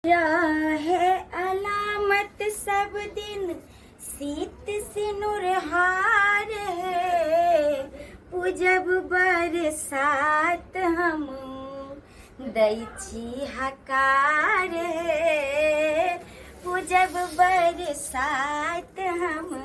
रहे अलामत सब दिन शीत सिनुर हार है, पूजब बरसात हम दै छी हकार हे, पूजब बरसात हम।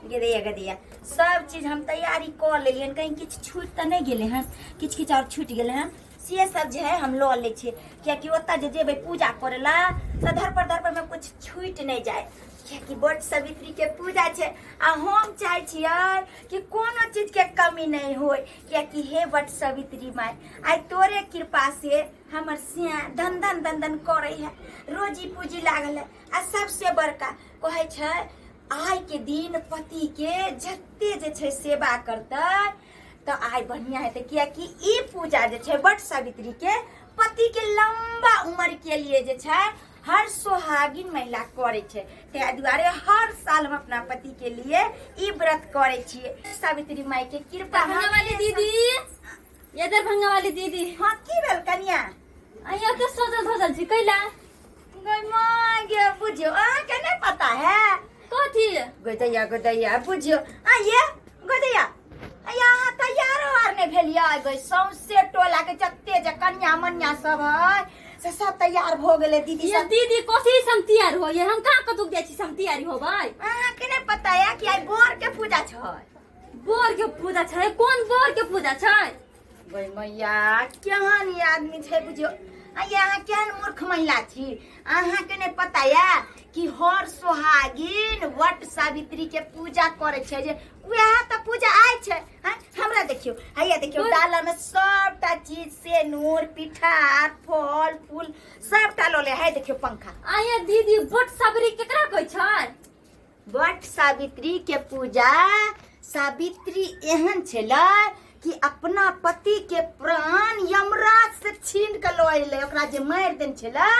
गेदैया गेदैया, सब चीज हम तैयारी कऽ लेलियन। कहीं किछु छूटि तऽ नहि गेलै हन? किछु किछु आओर छूटि गेलै हन, से सब जे है हम लऽ लै छियै, कियाकि ओतऽ जे जेबै पूजा करै ला तऽ धरपर धरपरमे किछु छूटि नहि जाय, कियाकि बट सावित्रीके पूजा छै आ हम चाहै छियै कि कोनो चीजके कमी नहि होय, कियाकि हे बट सावित्री माय, आइ तोरे कृपा से हमर सिया धन धन धन धन करै है, रोजी पूजी लागल है। आ सबसे बड़का कहै छै, आइके दिन पतिके जते जे छै सेवा करतै तऽ आइ बढ़िया हेतै, कियाकि ई पूजा जे छै वट सावित्री के पति के लंबा उम्र के लिए जे छै हर सोहागिन महिला करै छै। ताहि दुआरे हर साल हम अपना पति के लिए ई व्रत करै छियै। सावित्री माई के कृपा। दरभंगा वाली दीदी, ये दरभंगा वाली दीदी। हाँ, की भेल कनिया? अइया के सजल धजल छी कैला? गई माँ गे, बुझियो अहाँके नहीं पता है। कथी? गोदैया गोदैया, बुझियो आइए गोदैया, अहाँ तैयारो आर नहि भेलियै गई। सौंसे टोला के जते जे कन्या मन्या सब है से सब तैयार भऽ गेलै दीदी। ये सब दीदी, कथी से हम तैयार होइए? हम कहाँ कतौ जाइ छी से हम तैयारी होबै? अहाँके नहि पता है कि आइ बर के पूजा छै। बर के पूजा छै? कोन बर के पूजा छै? गई मैया, केहन ई आदमी छै बुझियो। आ ये अहाँ केहन मूर्ख महिला छी? अहाँके नहि पता या कि हर सोहागिन वट सावित्री के पूजा करै छै, जे वएह तऽ पूजा आइ छै। हाँ, हमरा देखियौ, हैया देखियौ, डाला में सबटा चीज, सेनूर पिठार फल फूल सबटा लऽ ले है। देखियौ पंखा। आया दीदी, वट सावित्री केकरा कहै छै? वट सावित्री के पूजा, सावित्री एहन छलै कि अपना पति के प्राण यमराज से छीन के लऽ अयलै। ओकरा जे मारि देने छलै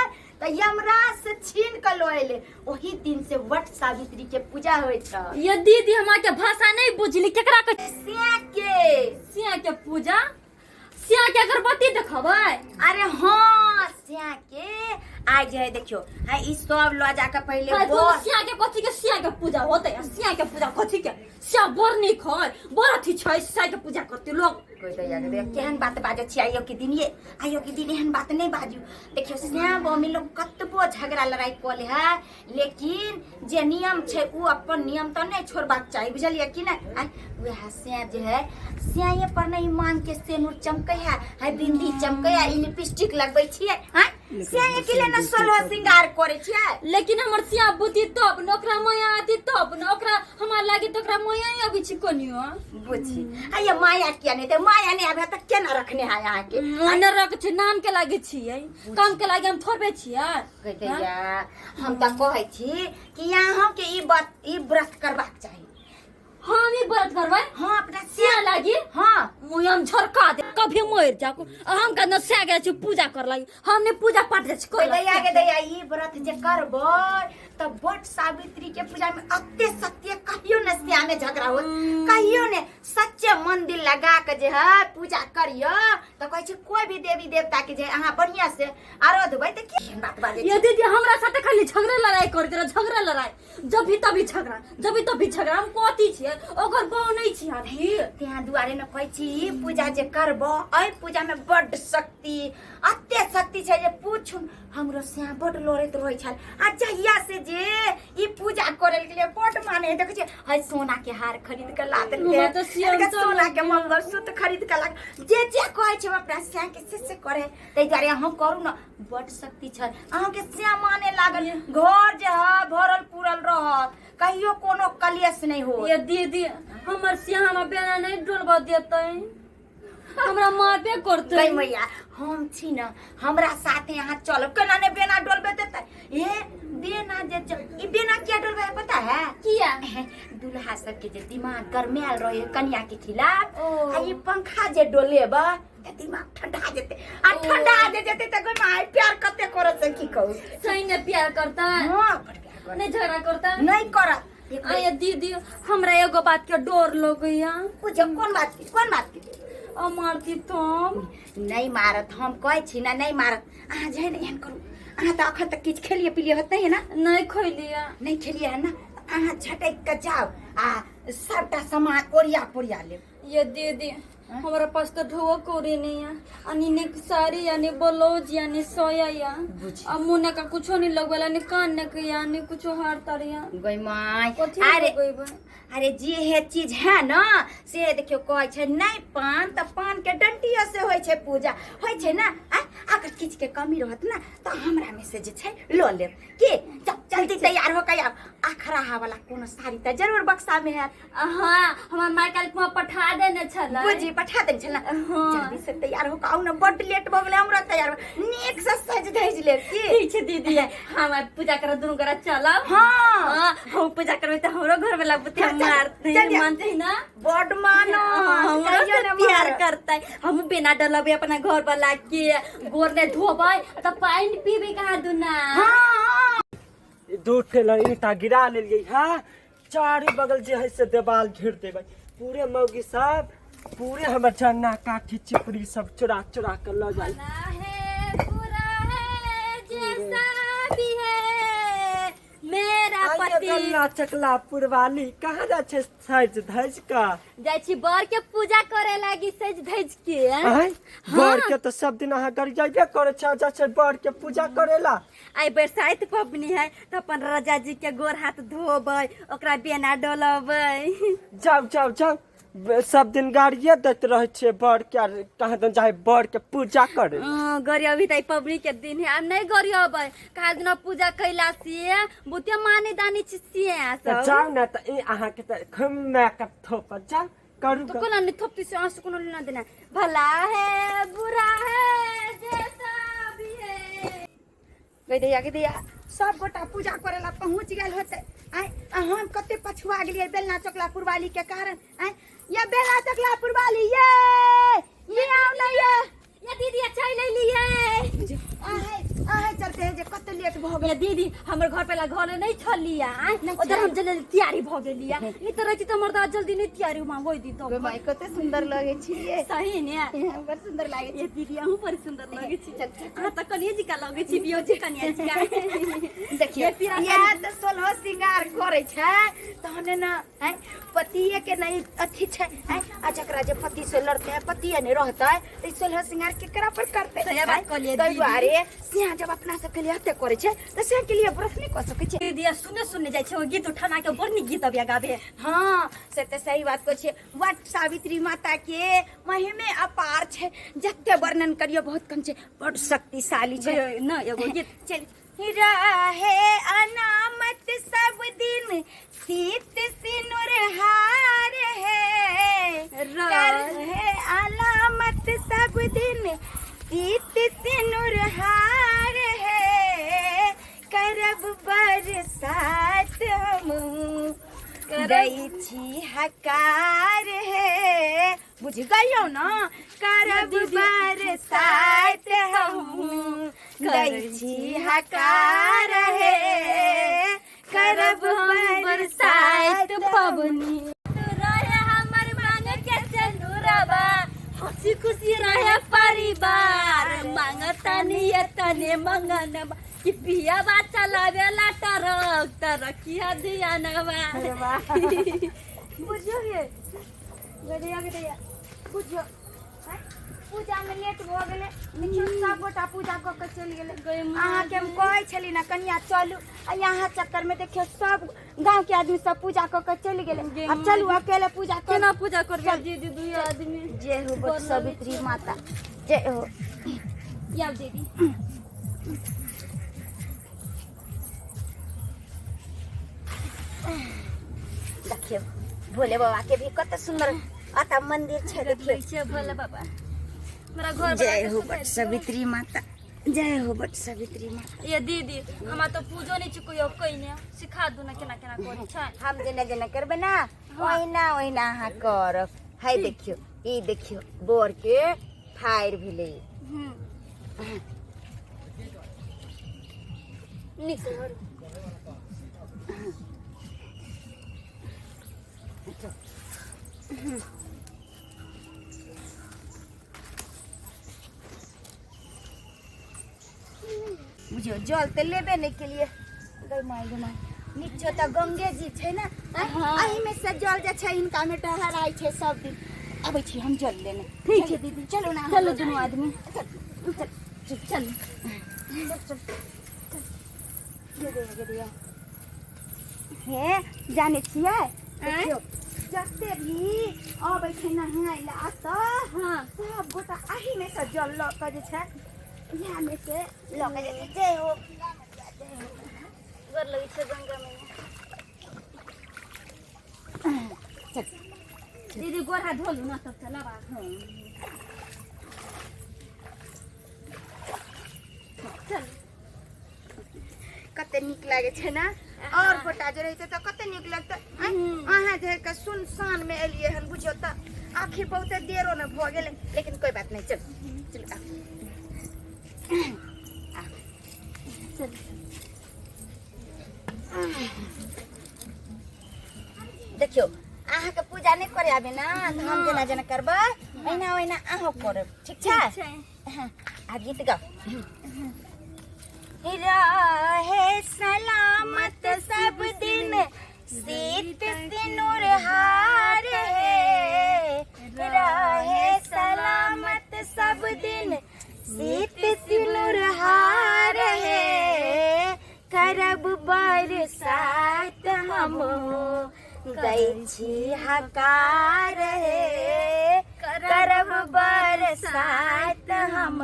तऽ यमराज से छीन के लऽ अयलै। ओही दिन से वट सावित्री के पूजा होइ छै। ये दीदी, हम के भाषा नहीं बुझली, केकरा कहै छै? सिया के। सिया के पूजा? सिया के अगरबत्ती देखबै? अरे हाँ, सिया के आइ जे है देखियो, है ई सब लऽ जाके पहिले हाय, बर सिया के कथी के सिया के पूजा होते? आ सिया के पूजा कथी के? सिया बड़ नीक है, बड़ अथी छै, सिया के पूजा करते लोग। कोई दैया के दैया, केहन बात बाजै छी आइयो के दिन? ये आइयो के दिन एहन बात नहि बाजू। देखियौ, श्याम बमी लोग कतबो झगड़ा लड़ाई कऽ ले है, लेकिन जे नियम छै ओ अपन नियम तऽ नहि छोड़बाक चाही, बुझलियै कि नहि? आँय, वएह श्याम जे है, श्यामे पर नहि मांग के सेनुर चमकै है, है बिंदी चमकै है, ई लिपस्टिक लगबै छियै। आँय, श्यामे के लिए ने सोलह श्रृंगार करै छियै। लेकिन हमर सिया बुद्धि तब न ओकरा माया आती, तब न ओकरा हमरा लागे तऽ ओकरा माया ही अबै छै कनियो। बुझी आइए, माया किया नहि ते? माया नहि आबै तऽ केना रखने है अहाँके? न रख छै, नाम के लागे छियै, काम के लागे हम थोड़बे छियै। गैया, हम तऽ कहै छी कि अहाँके ई बात, ई व्रत करबाक चाही। हम ई व्रत करबै? हाँ, अपना सिया लागी? हाँ। मुँह हम झरका दे, कभी मर जाको। हम का न सिया गेल छी पूजा कर लागी, हम ने पूजा पाठ जाइ छी कोई कर। दैया के दैया, ई व्रत जे करबै तऽ बट सावित्री के पूजा में अते सत्य, कहियो ने सिया में झगड़ा हो, कहियो ने। सच्चे मन दिल लगा के जे है पूजा करियो तऽ कहै छै कोई भी देवी देवता के जे अहाँ बढ़िया से आराधबै तऽ की बात बाजै ये छी? दीदी, हमरा साथे खाली झगड़ा लड़ाई करैत रह, झगड़ा लड़ाई, जब भी तभी झगड़ा, जब भी तभी झगड़ा। हम कथी छियै? ओकर बहू नहीं छी हम ही। त्यहाँ दुआरे ने कहै छी, ई पूजा जे करबो, एहि पूजा में बड्ड शक्ति, अते शक्ति छै जे पूछू। हमरो श्याम बड्ड लड़ैत रहै छल, आ जहिया से जे ई पूजा करे के लिए बड्ड माने है। देखै छियै, है सोना के हार खरीद के ला देलकै। हमरा तऽ श्याम देखै, सब सोना के मंगलसूत्र खरीद के ला, जे जे कहै छै हम अपना श्याम के से से करे। ताहि दुआरे अहाँ करू ने, बड्ड शक्ति छै। अहाँके श्याम माने लागल, घर जे है भरल पूरल रहत, कहियो कोनो कलेश नहि हो। ये दीदी, हमर सिया हमरा बेना नहीं डोलबा देतै, हमरा मारबे करतै। गई मैया, हम छी न, हमरा साथे अहाँ चलब, केना ने बेना डोलबे देतै? ए बेना जे ई बेना किया डोलबे है पता है? किया? दुल्हा सबके जे दिमाग गरमायल रहे कनिया के खिलाफ, ओ। आ ई पंखा जे डोलेबा तऽ दिमाग ठंडा जेतै, आ ठंडा जे जेतै तऽ गई माय, प्यार कते करत से की कहू। सही ने प्यार करता? हाँ, बड़ प्यार करत। नहीं झगड़ा करता? नहीं करत। एक अये दीदी, हमरा एगो बात के डर लगैया। पूछो, कोन बात के, कोन बात के? अ मारती तुम? नहीं मारत, हम कहै छी ना, नहीं मारत। अहाँ जे है ने एहन करू, अहाँ तऽ अखन तक किछु खेलिए पिलिए होत नहीं है ना? नहीं खोलिया। नहीं खेलिए है ना? अहाँ झटक के जाओ आ सबटा सामान ओरिया पोरिया लेब। ये दीदी हमारा पास तो ढोआ कोरी नहीं है, अनि ने साड़ी या ने ब्लाउज या ने सोया या बुझी। आ मुन्ना का कुछो नहीं लगवेला, ने कान ने के या ने कुछो हार तार या। गई माय। कथी अरे लगेबै? अरे जे हे चीज है ना से देखियो कहै छै नहीं पान तऽ पान के डंटियो से होइ छै पूजा होइ छै ना। आ अगर किछु के कमी रहत ना तऽ हमरा में से जे छै लऽ लेब के। जल्दी तैयार हो के आब। अखराहा वाला कोनो साड़ी तऽ जरूर बक्सा में है। हाँ, हमार माय काल्हि कुआं पठा देने छलै। बुझी पठा देने छलै। हाँ। जल्दी से तैयार हो के आउ ना, बड्ड लेट भऽ गेलै हमरा तैयार। नीक से सज धज लेब की। ठीक छै दीदी, हम आइ पूजा करब दुनू गोरा चलब। हाँ। हाँ, हम पूजा करबै तऽ हमरो घर वाला बुते हाँ, चल, मारते चलिए। मानते ना। बड्ड मानो। हाँ, हमरो कहियो से ने प्यार मारत। करतै। हम बिना डलबै अपना घर वाला के गोर ने धोबै तऽ पानि पीबै कहाँ दुना। हाँ, हाँ। दू ठेला ईंटा गिरा लेलियै। हाँ, चारू बगल जे है से देवाल घेर देबै। पूरे मौगी सब पूरे हमर चना काठी चिपड़ी सब चोरा चोरा के लऽ जाइ। भला है बुरा है जैसा भी है मेरा आइए पति। गल्ला चकला पुरवाली कहाँ जाइ छै सज धज का? जाइ छी बर के पूजा करे लागी सज धज के। आँय? हाँ। बर के तऽ सब दिन अहाँ गरियाबे करै छै, जाइ छै बर के पूजा करेला। आइ बरसाइत पबनी है तऽ अपन राजा जी के गोर हाथ धोबै, ओकरा बेना डोलबै। जाउ जाउ जाउ, सब दिन गाड़िए दैत रहै छियै बर के, आर कहाँ दन जाइ बर के पूजा करे। गरियबी तऽ पबनी के दिन है, आब नहीं गरियबै। काल्हि दिना पूजा कैला से बहुते माने दानी छी से तऽ सब। जाउ ने तऽ ई अहाँके तऽ खूब मेकअप थोपत जाउ करू। तो कोना नहीं थोपती से आंसू कोनो लेना देना। भला है बुरा है जैसा भी है। गई दैया गई दैया, सब गोटा पूजा करे ला पहुंच गेल होते। आय आ हम कते पछुआ गेलियै बेलना चकला पुरवाली के कारण। आय ये बेलना चकला पुरवाली ये ये आउ ना ये। ये दीदी चल अलियै। आहे आहे चलते है जे कते लेट भऽ गेल। ये दीदी हमर घर पहला घर नहीं छलिया, नहि उधर हम छल। जल्दी तैयारी भऽ गेलिया, नहीं तऽ रहती तऽ हमर तऽ जल्दी नहीं तैयारी हुआ होई दी तो। गै माय कते सुंदर लगै छी ये। सही ने? बड़ सुंदर लागै ये दीदी अहूँ बड़ सुंदर लगै छी। अहाँ तऽ कनिये जी का लगै छी, बियो जी कनिया जी का। छी। देखियौ ये पीरा इएह तऽ सोलहो श्रृंगार करै छै तहने ने। आँय पतिये के नहीं अथी छै। आँय आ जकरा जे पति से लड़ते हैं पतिये नहीं रहतै तऽ ई सोलह श्रृंगार केकरा पर करतै? सही बात कहलियै ताहि दीदी। दुआरे सिया जब अपना सबके लिए एते करै छै तऽ सिया के लिए व्रत नहि कऽ सकै छै। दीदी आ सुने सुने जाइ छै ओ गीत उठाना के बड़ नीक गीत अबिया गाबे। हाँ से तऽ सही बात कहै छियै। वट सावित्री माता के महिमे अपार छै, जते वर्णन करियौ बहुत कम छै, बड शक्तिशाली छै। न एगो गीत चल रहे अनामत सब दिन सीत सिनुर हार है, रहे अनामत सब दिन सीत सिनुर हार है, करब बरसात हम दै छी हकार है। बुझ गइयौ न? करब बरसात हम दै छी हकार है, करब हम बरसात बरसात पबनी रहे हमर मांग के चनुरबा, हंसी खुशी रहे परिवार, मांगतानी ये तने मंगनबा कि पियाबा चलावेला टरक तरकिया दियानबा। बुझियो हे गदैया गदैया, बुझियो आँय, पूजा में लेट भऽ गेलै। देखियौ सब गोटा पूजा कऽ के चलि गेलै। अहाँके हम कहै छली ने कनिया चलू, आ यहाँ चक्कर में देखियौ सब गाँव के आदमी सब पूजा कऽ के चलि गेलै। आब चलू अकेले पूजा करू। केना पूजा करबै दीदी दुई आदमी? जय हो बट सावित्री माता जय हो। याव दीदी देखियौ भोले बाबा के भी कते सुंदर अतः मंदिर छै। देखियौ छै भोले बाबा हमरा घर जय हो बट सावित्री माता जय हो बट सावित्री माता। ये दीदी हमरा तो पूजो नहीं चुको कइने सिखा दू ना केना केना करै छै। हम जेना जेना करबै ना ओहिना ओहिना अहाँ करब। है देखियौ ई देखियौ बोर के फायर भेलै। नीक से धरू। बुझियौ। बुझियौ जल तऽ लेबे नहि केलियै। गै माय गै माय, नीचो तऽ गंगे जी छै ने। हाँ। एहिमे से जल जे छै हिनका मे टहराइ छै सब दिन। अबै छी हम जल लेने। ठीक छै दीदी। चलू ने। चलू दुनू आदमी। चल चल चलू। चल चल गे। हे जाने छियै, देखियौ जते भी अबै छै नहाय लए एतऽ, हाँ, सब गोटा एहिमे से जल लऽ कऽ जे छै, इएह मे से लऽ कऽ जाइ छै। जय हो गंगा मैया, जय हो। गोर लगै छै गंगा मैया। चल। दीदी, गोर हाथ धोलू ना, तब चलब आब। चल। कते नीक लागै छै ने? और गोटा जे रहितै तऽ कते नीक लगतै। आँय? अहाँ जे के सुनसान मे एलियै हन, बुझियौ तऽ आखिर बहुते देरो ने भऽ गेलै, लेकिन कोई बात नहीं। चल चल, आ। चल। देखियौ, अहाँके पूजा नहि करे आबे ने, तऽ हम जेना जेना करबै ओहिना ओहिना अहूँ करब, ठीक छै? छै। आ गीत गाओ। रहे सलामत सब दिन सीत सिनुर हार है, रहे सलामत सब दिन सीत सिनुर हार है, करब बरसात हम दै छी हकार हे, करब बरसात हम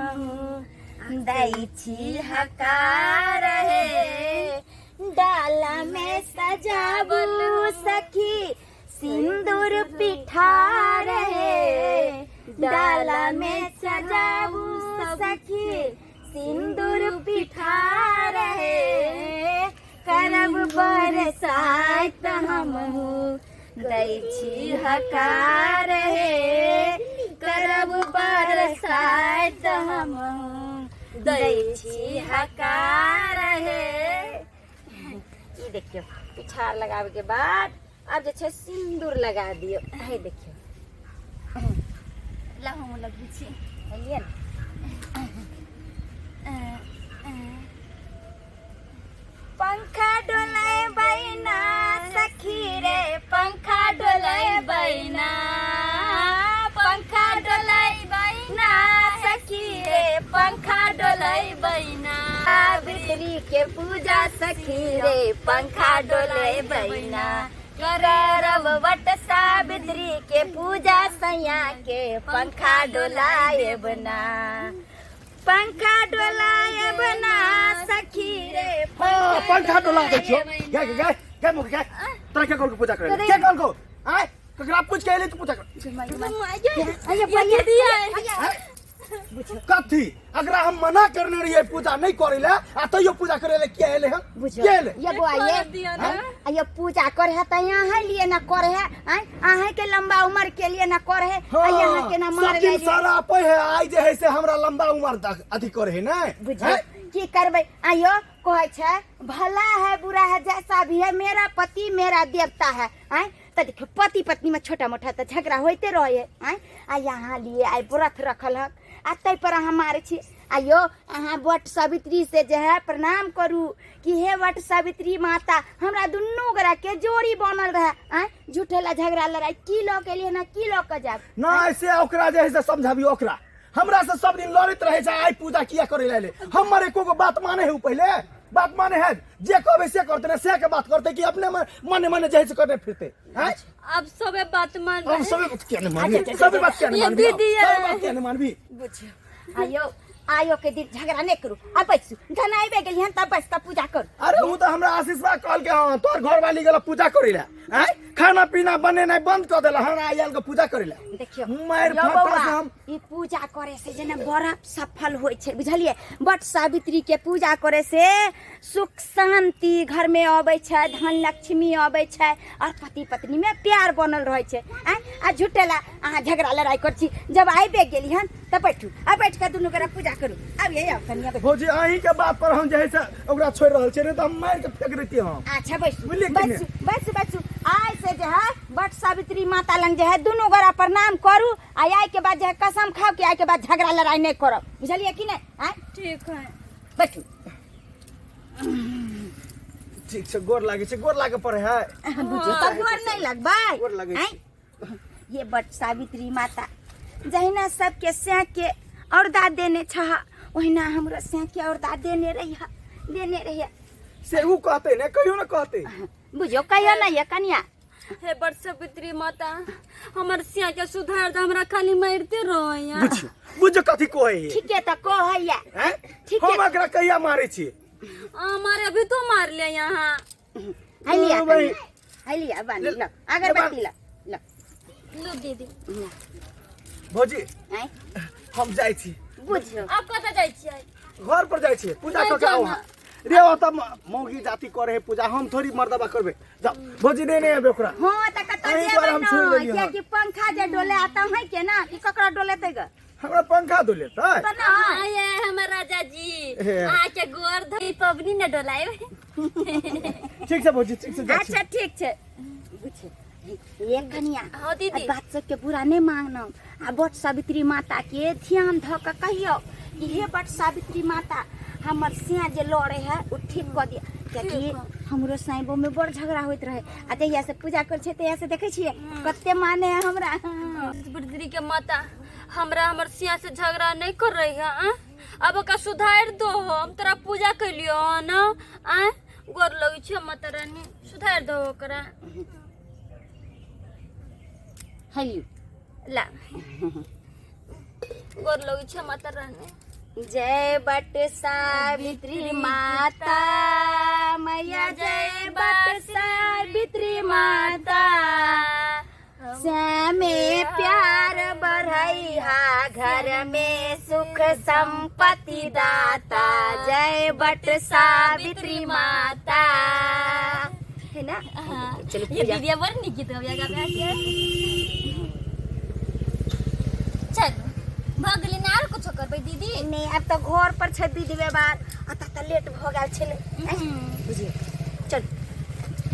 दै छी हकार हे, डाला में सजाबू सखी सिंदूर पिठार हे, डाला में सजाबू सखी सिंदूर पिठार हे, करब बरसात हमहू दै छी हकार हे, करब बरसात हमहू दै छी हकार हे। ई देखियौ, पिठार लगाबे के बाद आब जे छै सिंदूर लगा दियौ। हे देखियौ। ला, हम लगबै छी। बुझलियै ने? पंखा डोलै बैना सखी रे, पंखा डोलै बैना, पंखा डोलै बैना सखी रे, पंखा डोलै बैना, सावित्री के पूजा सखी रे, पंखा डोलै बैना, करब वट सावित्री के पूजा सैया के पंखा डोलाएब ना, पंखा डोलाएब ना सखी रे। हाँ, पंखा डोला दै छियो। गे गे गे गे मुख गे, तोरा के कहलको पूजा करे ले? के कहलको? आय ककरा पूछ के एली तू पूजा कर? ये दीदी आय कथी अगरा हम मना करने रहिए पूजा नहीं करे ले, आ तैयो पूजा करे ले किया एले हम? बुझियौ। किया एले? ये बौआ, ये दिया ना। आ ये पूजा करे है त यहाँ लिए ना करे है। आय अहाँ के लंबा उम्र के लिए ना करे है। आ यहाँ के ना मार सब दिन सारा आपे है, आई जे है से हमरा लंबा उम्र तक अथी करे है ने। बुझियौ हैं? की करबै? आइयो कहै छै, भला है बुरा है जैसा भी है, मेरा पति मेरा देवता है। आय तऽ देखियौ, पति पत्नी में छोटा मोटा तऽ झगड़ा होइते रहे है। आय आ यहाँ लिए आइ व्रत रखल हक, आ ताहि पर अहाँ मारै छी। आइयो अहाँ वट सावित्री से जे है प्रणाम करू कि हे वट सावित्री माता, हमरा दुनू गोरा के जोड़ी बनल रहे। आय झूठेला झगड़ा लड़ाई की लऽ के एलियै ना, की लऽ के जायब? ना से ओकरा जे है से समझाबियो ओकरा, हमरा से सब दिन लड़ैत रहे छै। आइ पूजा किया करे ले एले? हमर एको गो बात माने है उ? पहिले बात माने है? जे कहबै से करते ने, से के बात करते कि अपने मने मने जे है से करते फिरते हैं? अब सबे बात मान। अब सबे बात किया नहीं मानबी? सबे बात किया नहीं ये मानबी? दीदी है। सबे बात किया नहीं मानबी? बुझियौ, आइयो आइयो के दिन झगड़ा नहीं करू। आ बैसू, जहन आबि गेलियै हन तब बैस कऽ पूजा करू। अरे उ तऽ हमरा आशीषवा कहल के हँ तोहर घरवाली गेल पूजा करे ला, आँय खाना पीना बनेनाइ बंद कऽ देला, हमरा आयल के पूजा करे ला। देखियौ मारि यौ फाटा बौआ, से हम ई पूजा करे से जेना बड़ा सफल होइ छै, बुझलियै? वट सावित्री के पूजा करे से सुख शांति घर में अबै छै, धन लक्ष्मी अबै छै और पति पत्नी में प्यार बनल रहै छै। आँय आ झूठेला अहाँ झगड़ा लड़ाई करै छी। जब आबि गेली हन तऽ बैठू, आ बैठ कऽ दुनू गोरा पूजा करू। आब ये आब कनिया बैठू। भौजी, अहीं के बात पर हम जे है से ओकरा छोड़ि रहल छियै, नहीं तऽ हम मारि के फेंक दैतियै हम। अच्छा बैसू। बुझलियै कि नहि? बैसू बैसू बैसू। आइ से जे है वट सावित्री माता लग जे है दुनू गोरा प्रणाम करू, आ आइ के बाद जे है कसम खाओ कि आइ के बाद झगड़ा लड़ाई नहीं करब, बुझलियै कि नहि? आँय ठीक है। बैठू। ठीक छै, गोर लागै छै, गोर लागे पड़े है। बुझियौ तऽ गोर नहि लगबै? गोर लगै आँय? ये बट सावित्री माता, जहिना सबके सैके औरदा देने छह, ओहिना हमरो सैके औरदा देने रहिह, देने रहिह। से ऊ कहते ने, कहियो ने कहते। बुझियौ, कहियो नहि ये कनिया। हे बड़ सावित्री माता, हमर सिया के सुधार दे, हमरा खाली मारते रहैया। बुझियो, बुझियो कथी कहै है। ठीके तऽ कहैया। हैं? ठीक हम है। एकरा कहिया मारै छी? हमारे अभी तो मार ले यहाँ। है लिया। ओ भाई। कनिया, है लिया बानी। ले- ल अगरबत्ती ल ल। लो दीदी। भौजी। आँय? हम जाइ छी। बुझियौ। आप कतऽ जाइ छियै? घर पर जाइ छियै, पूजा नहि कऽ के आउ। जाना। अहाँ रे ओतऽ मौगी जाति करे है पूजा, हम थोड़ी मर्दबा करबै। जाओ भौजी, नहि नहि एबै ओकरा। हाँ तऽ कतऽ एहि जेबै? दुआरे हम छोड़ि न देलियै हन। कियाकि पंखा जे डोले आता है के ना कि ककरा डोलेतै ग? हमरा पंखा डोलेतै? तऽ ना। आये हमर राजा जी। हे। अहाँके गोर धोई पबनी ने डोलायब। ठीक छै भौजी, ठीक छै, जाइ छी। अच्छा ठीक छै। बुझ ये कनिया। हाँ दीदी। आ बात सबके बुरा नहीं मांगना, आ बट सावित्री माता के ध्यान धऽ के कहियो कि हे बट सावित्री माता, हमर सिया जे लड़े है ओ ठीक कऽ दिअ, कियाकि हमरो साइबो में बड़ झगड़ा होइत रहे, आ जहिया से पूजा करै छियै तहिया से देखै छियै कते माने है हमरा। सावित्री के माता, हमरा हमर सिया से झगड़ा नहीं कर रही है आ? अब ओकरा सुधार दो, हम तोरा पूजा कैलियो न आ गोर लगै छियो माता रानी, सुधार दो ओकरा। हेलियो। ला, गोर लगै छियो माता रानी। जय बट सावित्री माता मैया, जय बट सावित्री माता, श्यामे प्यार बढ़ैहा, घर में सुख संपत्ति दाता, जय बट सावित्री माता, है ना? चलो। ये पूजा। दीदी बड़ नीक गीत गबैया गाबै के। चल भऽ गेलै ने, आर कुछो करबै दीदी? नहीं, अब तो घर पर छै विधि व्यवहार, अतः तऽ लेट भऽ गेल छलै, बुझियौ, चल।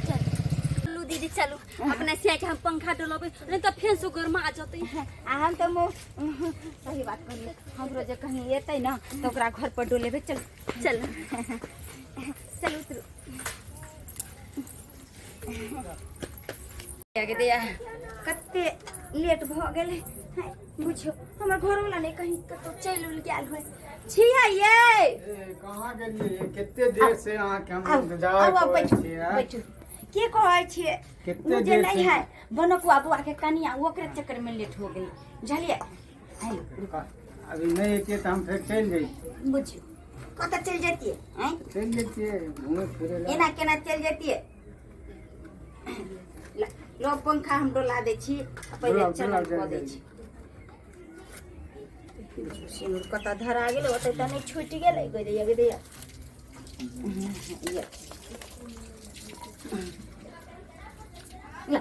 चलू दीदी, चलू अपना सिया के हम पंखा डोलबै, नहीं तऽ फेर से गरमा जेतै। आ हम तऽ मुँह सही बात कहलियै, हमरो जे कहीं एतै ने तऽ ओकरा घर पर डोलेबै। चल। चल। चल, उतरू। गे कते लेट भऽ गेलै। हैं, बुझियौ हमर घरवला नहि कहीं कतहु चलि उल गेल होइ छियै ये। ए, कहाँ गेलियै? कते देर से अहाँके हम आउ। इंतजार आउ आउ। करै बैठू। छियै। बैठू, के कहै छियै? कते ओ जे देर नहि से है बनकुआ बुआ के कनिया, ओकरे चक्कर में लेट हो गेलै, बुझलियै? आइयो। अभी नहि एतियै तऽ हम फेर चलि जैतियै। बुझियौ, कतऽ चलि जैतियै? आँय? चलि जैतियै घूमै फिरै लए। एना केना चलि जैतियै? लो पंखा हम डोला दै छी आ पहिले डोलाउ, चलल डोलाउ, कऽ दै जल्दी। छी। सिनुर कतऽ धरा गेलै? ओतऽ तऽ नहि छूटि गेलै? गै दैया, गै दैया, ये। ला।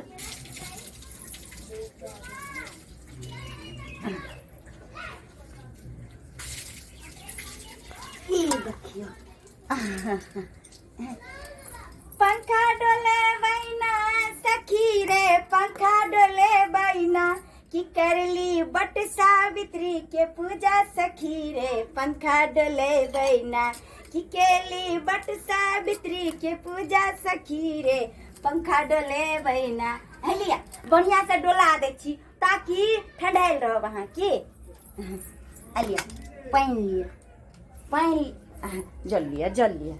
ई देखियौ, पंखा डोले बैना सखी रे, पंखा डोले बैना, की करली बट सावित्री के पूजा सखी रे, पंखा डोले बैना, की केली बट सावित्री के पूजा सखी रे, पंखा डोले बैना। है लिया, बढ़िया से डोला दै छी ताकि ठंडायल रहब अहाँ की। अलिया, पानि लिअ, पानि, जल लिअ, जल लिअ।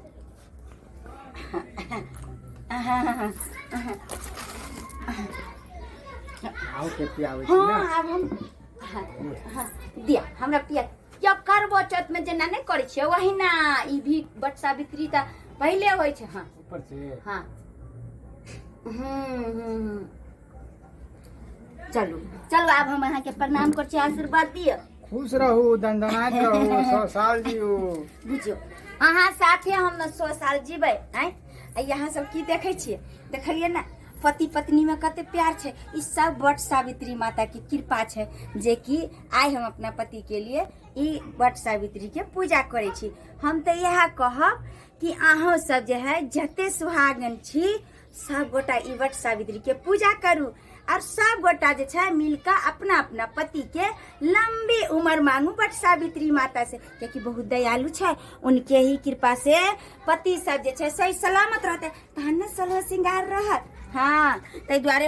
आउ के पियाबै छी हाँ ने। आब हम हाँ, हाँ, दिया हमरा पिया। जब करबो चौथ में जेना नहि करै छियै वहिना ई भी बट सावित्री तऽ पहिले होइ छै। हाँ। ऊपर से। हाँ, हम्म हम्म हम्म। चलू चलू, आब हम अहाँके प्रणाम करै छी, आशीर्वाद दिअ। खुश रहू, दनदनाइत रहू, 100 साल जीऊ। बुझियौ, अहाँ साथे हम ने 100 साल जीबै। आँय, आ यहाँ सब की देखै छियै? देखलियै ने पति पत्नी में कते प्यार छै? ई सब बट सावित्री माता के कृपा छै जे कि आइ हम अपना पति के लिए ई बट सावित्री के पूजा करै छी। हम तऽ इएह कहब कि अहूँ सब जे है, जते सुहागन छी, सब गोटा ई वट सावित्री के पूजा करू। और सब गोटा जे छै मिल कऽ अपना अपना पति के लंबी उम्र मांगू बट सावित्री माता से, कियाकि बहुत दयालु छै, उनके ही कृपा से पति सब जे छै सही सलामत रहते, तहन ने सोलह श्रृंगार रहत। हाँ, ताहि दुआरे